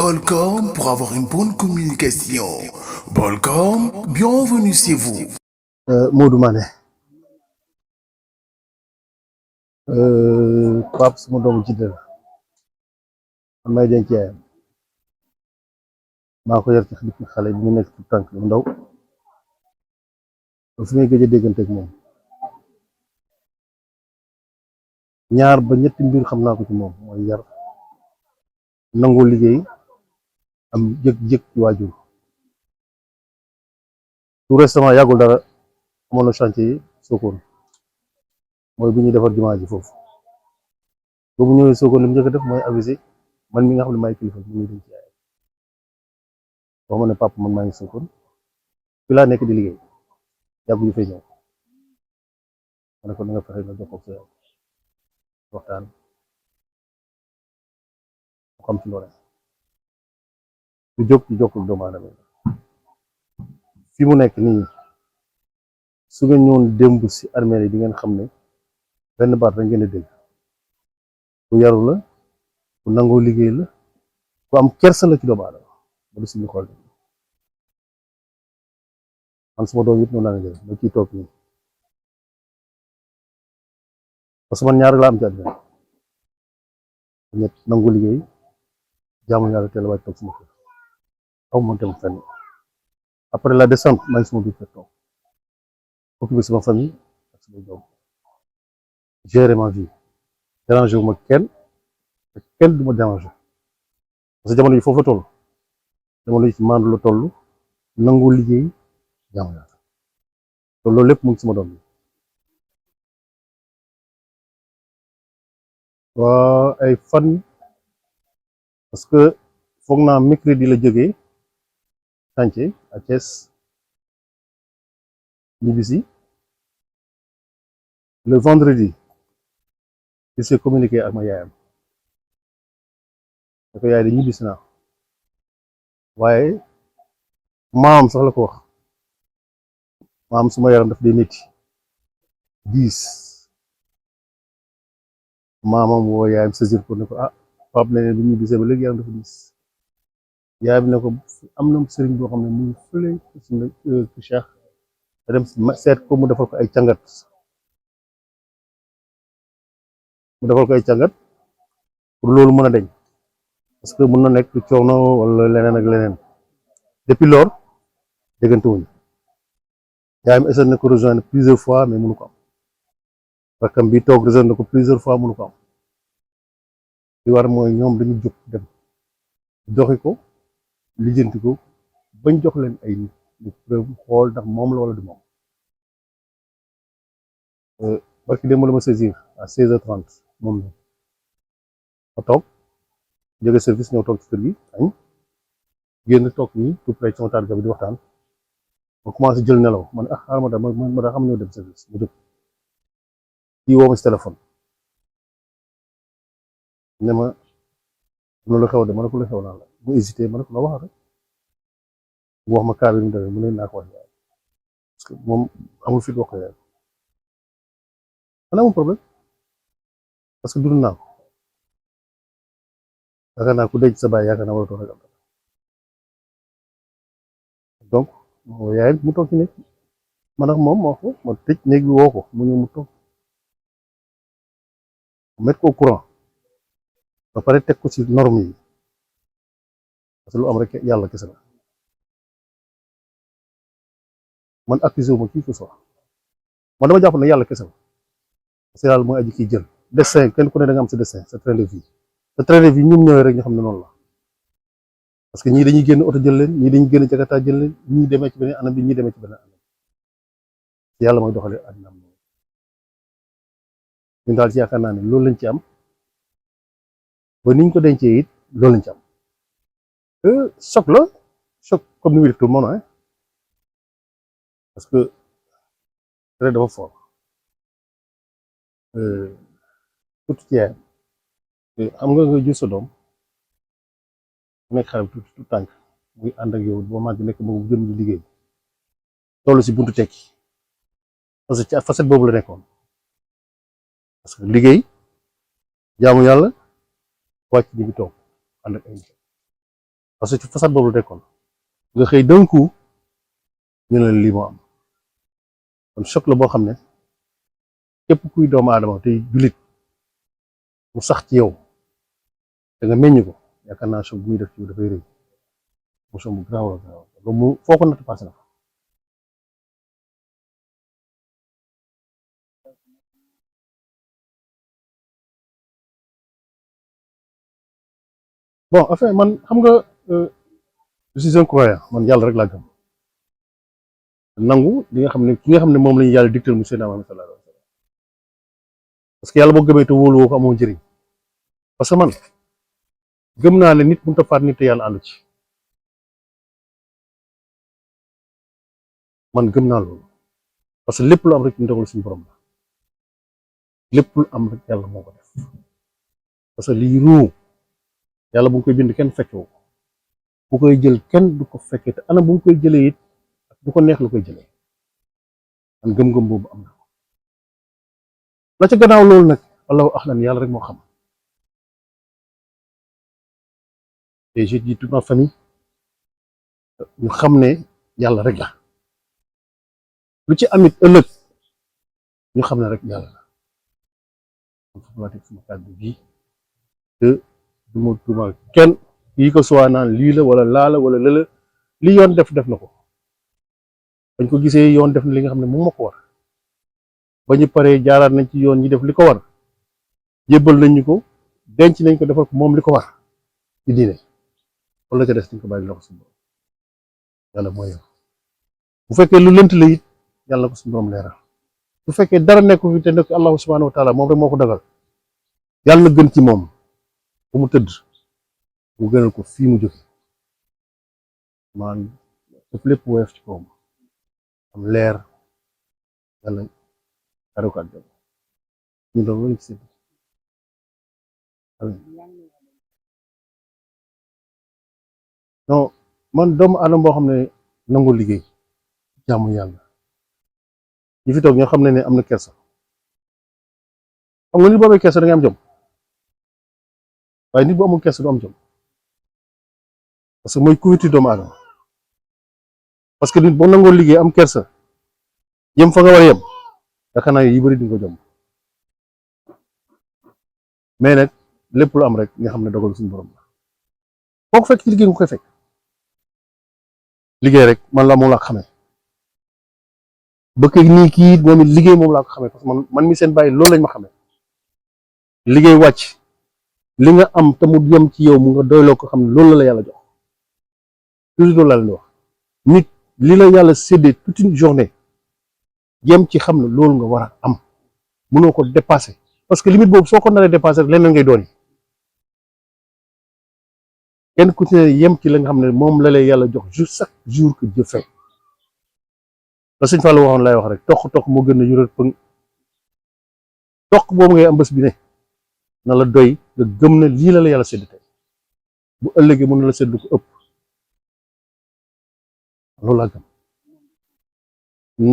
Bolcom pour avoir une bonne communication. Bolcom, bienvenue chez vous. Modou Mané Pape sama doomu ci la man may denc yaayam maa ko yar ci xale bi mu nekk ci tànk bu ndaw ba fi may gëj a déggante ak moom ñaar ba ñetti mbir xam naa ko ci moom mooy yar nangoo liggéey am jëg-jëg ci waajur tout récemment yàggul dara amoon na chantier yi Sokone mooy bu ñuy defar jumaa ji foofu ba mu ñëwee Sokone li mu njëkk a def mooy avisé man mi nga xam ne maay kilifa bi muy denc yaayam wax ma ne papa man maa ngi Sokone fi laa nekk di liggéey yàggu ñu fay ñëw ma ne ko na nga fexe nga jokkoo ak sa yaay waxtaan mu xam ci loolu du jóg ci jokkoo ak doomu aadama fi mu nekk nii su ngeen ñëwoon démb si armée yi di ngeen xam ne benn baat rek ngeen di dégg ku yaru la ku nangoo liggéey la ku am kersa la ci doomu aadama ba du suñu xool man suma doom yëpp noonu laa nga ba ciy toog nii parce que man ñaar laa am ci àddina ñett nangoo liggéey jaamu yàlla teel a wàcc toog suma kër aw ma dem fenn après la descente maa ngi suma biir kër toog occupé sama famille ak sama doom gérer ma vie dérangé wu ma kenn te kenn du ma dérangé parce que jamono yi foofu la toll jamono yi ci maandu la toll nangoo liggéey jaamu yàlla te loolu lépp mu ngi sama doom bi waa ay fan parce que foog naa mercredi la jógee chantier à Thiès ñibbisi le vendredi il s'est communiqué ak ma yaayam da ko yaay de ñibbisi naa waaye maam sax la ko wax maam suma yaram daf day métti 10 maamam woo yaayam saisir ko ne ko ah Pape ne bi ñibbisee ba léegi yaram dafa 10 yaay bi ne ko am na sëriñ boo xam ne mu ngi fële ci Cheikh te dem seet ko mu defal ko ay càngat pour loolu mën a deñ parce que mën na nekk coono wala leneen ak leneen depuis lors déggante wuñu yaayam essayé na ko rejoindre plusieurs fois mais mënu ko am rakkam bi toog rejoindre na ko plusieurs fois mënu ko am li war mooy ñoom dañu jóg dem doxi ko lijjanti ko bañ jox leen ay nit preuve xool ndax moom la wala du moom barki démb la ma saisir à 16h30 moom la ma toog jóge service ñëw toog ci kër gi añ génn toog nii tout près ci targa bi di waxtaan ma commencé jël nelaw man ah xaaral ma daa xam ñëw dem service mu jóg kii woo ma si téléphone ne ma am na lu xew de ma ne ko lu xew naa la bu hésité ma ne ko la wax rek mu wax ma kaa bi mu demee mu ne naa ko wax yaay parce que moom amul fit wax ko yaay man amul problème parce que dund naa ko yaakaar naa ku denc sa baay yaakaar naa war a toog rek am donc yaay mu toog ci néeg man ak moom moo ko ma tëj néeg bi woo ko mu ñëw mu toog mettre ko au courant ba pare teg ko ci norme yi parce que lu am rek yàlla kese la man accusé wu ma kii que soit man dama jàpp ne yàlla kese la parce que yàlla mooy aji kiy jël destin kenn ku ne da nga am sa destin sa train de vie sa train de vie ñun ñëwee rek ñu xam ne noonu la parce que ñii dañuy génn oto jël leen ñii dañuy génn Jakarta jël leen ñii demee ci beneen anam bi ñii demee ci beneen anam yàlla mooy doxalee àddina am ñun daal ci yaakaar naa ne loolu lañ ci am ba niñ ko dencee it loolu lañ ci am choc la choc comme ni muy def tout le monde hein parce que très dafa fort surtout ci yaayam xam nga jur sa doom mu nekk xale bu tout tànk muy ànd ak yow boo màgg nekk boobu jëm di liggéey toll si buntu tekki parce que ci facette boobu la nekkoon parce que liggéey jaamu yàlla wàcc ji bi toog ànd ak ay parce que ci façade boobu la nekkoon nga xëy d'un coup ñu ne lii moo am kon choc la boo xam ne képp kuy doomu aadama tey jullit mu sax ci yow te nga meññ ko yaakaar naa choc bu muy def ci dafay rëy motion bu garaaw la garaaw loolu mu foo ko natt passé na fa bon enfin man xam nga je suis un croyant man yàlla rek laa gëm nangu li nga xam ne ki nga xam ne moom la ñu yàlla dicté mu Seydina Muhammad sallallahu alayhi wa sallam parce que yàlla boo gëmee te wóolu woo ko amoo njëriñ parce que man gëm naa ne nit mënut a faat nit te yàlla àndu ci man gëm naa loolu parce que lépp lu am rek ñu dogal suñu borom la lépp lu am rek yàlla moo ko def parce que lii ruu yàlla bu nga koy bind kenn fekke wu ko bu koy jël kenn du ko fekkee te anam bu nga koy jëlee it du ko neex lu koy jëlee man gëm-gëm boobu am na la ca gannaaw loolu nag allahu axlam yàlla rek moo xam et je dis toute ma famille ñu xam ne yàlla rek la lu ci amit ëllëg ñu xam ne rek yàlla la man foofu laa teg sama kàddu bii te du ma tuumal kenn kii ko suwaa naan lii la wala laa la wala lëla li yoon def na ko bañ ko gisee yoon def na li nga xam ne moom moo ko war ba ñu paree jaaraat nañ ci yoon ñi def li ko war jébbal nañ ñu ko denc nañ ko defal ko moom li ko war ci diine wala ca des nañ ko bàyyi loxo suñu borom yàlla mooy yow bu fekkee lu lënt la it yàlla ko suñu borom leeral bu fekkee dara nekku fi te nekk allahu subhanahu wa taala moom rek moo ko dagal yàlla na gën ci moom fu mu tëdd mu gënal ko fii mu jóge maan def lépp woyof ci kawam am leer yàlla xare ko àjjana ñu doon lañ ci non man doomu aadama boo xam ne nangu liggéey jaamu yàlla ñi fi toog ñoo xam ne am na kersa xam nga nit boo amee kersa da nga am jom waaye nit bu amul kersa du am jom parce que mooy couverture doomu aadama parce que nit boo nangoo liggéey am kersa jëm fa nga war a yem yaakaar naa yi bëri di nga ko jom mais nag lépp lu am rek nga xam ne dogal suñu borom la foo ko fekk ci liggéey nga koy fekk liggéey rek man la moom laa ko xamee bëgg nii kii moom it liggéey moom laa ko xamee parce que man mi seen bàyyi loolu lañ ma xamee liggéey wàcc li nga am te mu yem ci yow mu nga doyloo ko xam ne loolu la yàlla jox toujours loolu laa leen wax nit li la yàlla séddee toute une journée yem ci xam ne loolu nga war a am mënoo ko dépasser parce que limite boobu soo ko naree dépasser rek leneen ngay doon kenn ku ci ne yem ci la nga xam ne moom la lay yàlla jox juste chaque jour que Dieu fait la sëñ Fallou waxoon lay wax rek toq moo gën a yural pëng toq boobu ngay am bés bi ne na la doy nga gëm ne lii la yàlla sédd tey bu ëllëgee mën na la sédd ko ëpp loolu laa gëm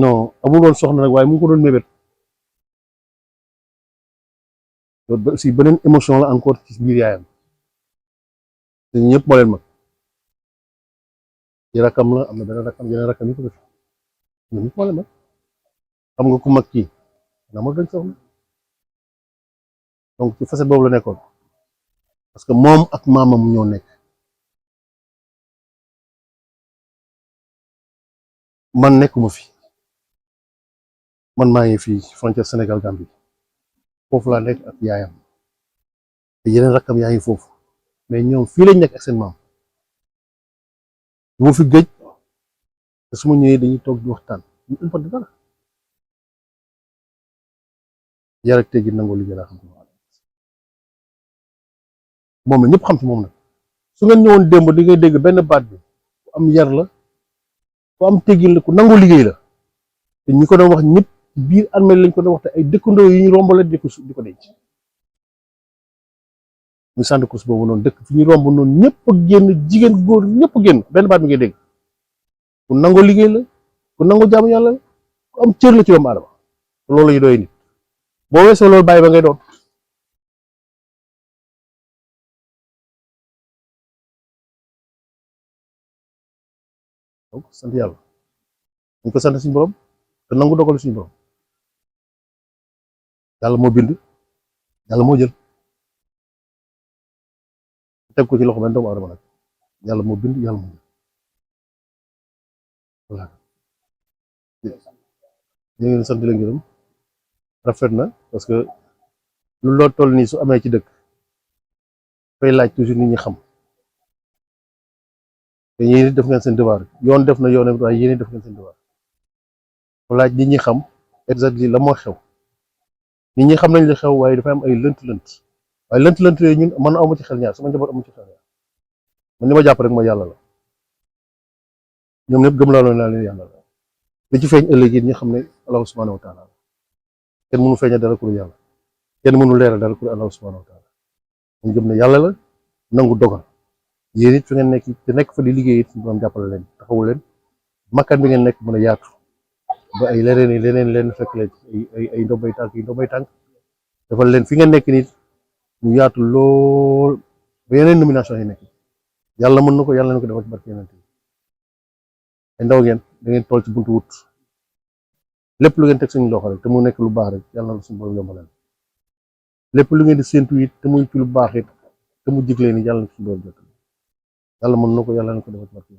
non amul woon soxna nag waaye mu ngi ko doon mébét loolu ba aussi beneen émotion la encore ci biir yaayam te ñëpp moo leen mag ci rakam la am na beneen rakam yeneen rakam yi ko def ñëpp moo leen mag xam nga ku mag kii na mag dañ soxna donc ci facette boobu la nekkoon parce que moom ak maamam ñoo nekk man nekkuma fi man maa ngi fii frontière Sénégal Gambie foofu laa nekk ak yaayam te yeneen rakkam yaa ngi foofu mais ñoom fii lañ nekk ak seen maam bu ma fi gëj te su ma ñëwee dañuy toog di waxtaan ñu importe dara yar ak teggi nangoo liggéey laa xam ci moom la ñëpp xam ci moom nag su ngeen ñëwoon démb di ngay dégg benn baat bi ku am yar la ku am teggin la ku nangoo liggéey la te ñi ko doon wax ñëpp biir armée lañ ko doon wax te ay dëkkandoo yi ñu rombale di ko denc ñu sant course boobu noonu dëkk fi ñu romb noonu ñëpp a génn jigéen góor ñëpp a génn benn baat bi ngay dégg ku nangoo liggéey la ku nangoo jaamu yàlla la ku am cër la ci doomu aadama loolu la ñu doy nit boo weesoo loolu bàyyi ba ngay doon donc sant yàlla dañ ko sant suñu borom te nangu dogal suñu borom yàlla moo bind yàlla moo jël teg ko ci loxo benn doomu aadama nag yàlla moo bind yàlla moo jël voilà ñu ngi leen sant di leen gërëm rafet na parce que lu loo toll nii su amee ci dëkk fay laaj toujours nit ñi xam te yéen def ngeen seen devoir yoon def na yoon waaye yéen def ngeen seen devoir laaj nit ñi xam exactement la moo xew nit ñi xam nañ li xew waaye dafa am ay lënt-lënt waaye lënt-lënt yooyu ñun man amu ci xel ñaar sama njaboot amu ci xel ñaar man li ma jàpp rek mooy yàlla la ñoom ñëpp gëm laa leen yàlla la li ci feeñ ëllëg it ñi xam ne allahu subhanahu wa taala kenn mënu feeña dara ku yàlla kenn mënu leeral dara ku allahu subhanahu wa taala ñu gëm ne yàlla la nangu dogal yéen it fi ngeen nekk te nekk fa di liggéey it borom jàppale leen taxawul leen makkaan bi ngeen nekk mën a yaatu ba ay leneen fekk leen ay ndombay tànk defal leen fi ngeen nekk nit ñu yaatu lool ba yeneen nomination yi nekk yàlla mën na ko yàlla na ko defal ci barke yeneen ay ndaw ngeen da ngeen toll ci buntu wut lépp lu ngeen teg suñu loxo rek te mu nekk lu baax rek yàlla na suñu borom yombalal lépp lu ngeen di séntu it te muy ci lu baax it te mu jig leen yàlla na suñu borom jot yàlla mën na ko yàlla na ko defal ci barke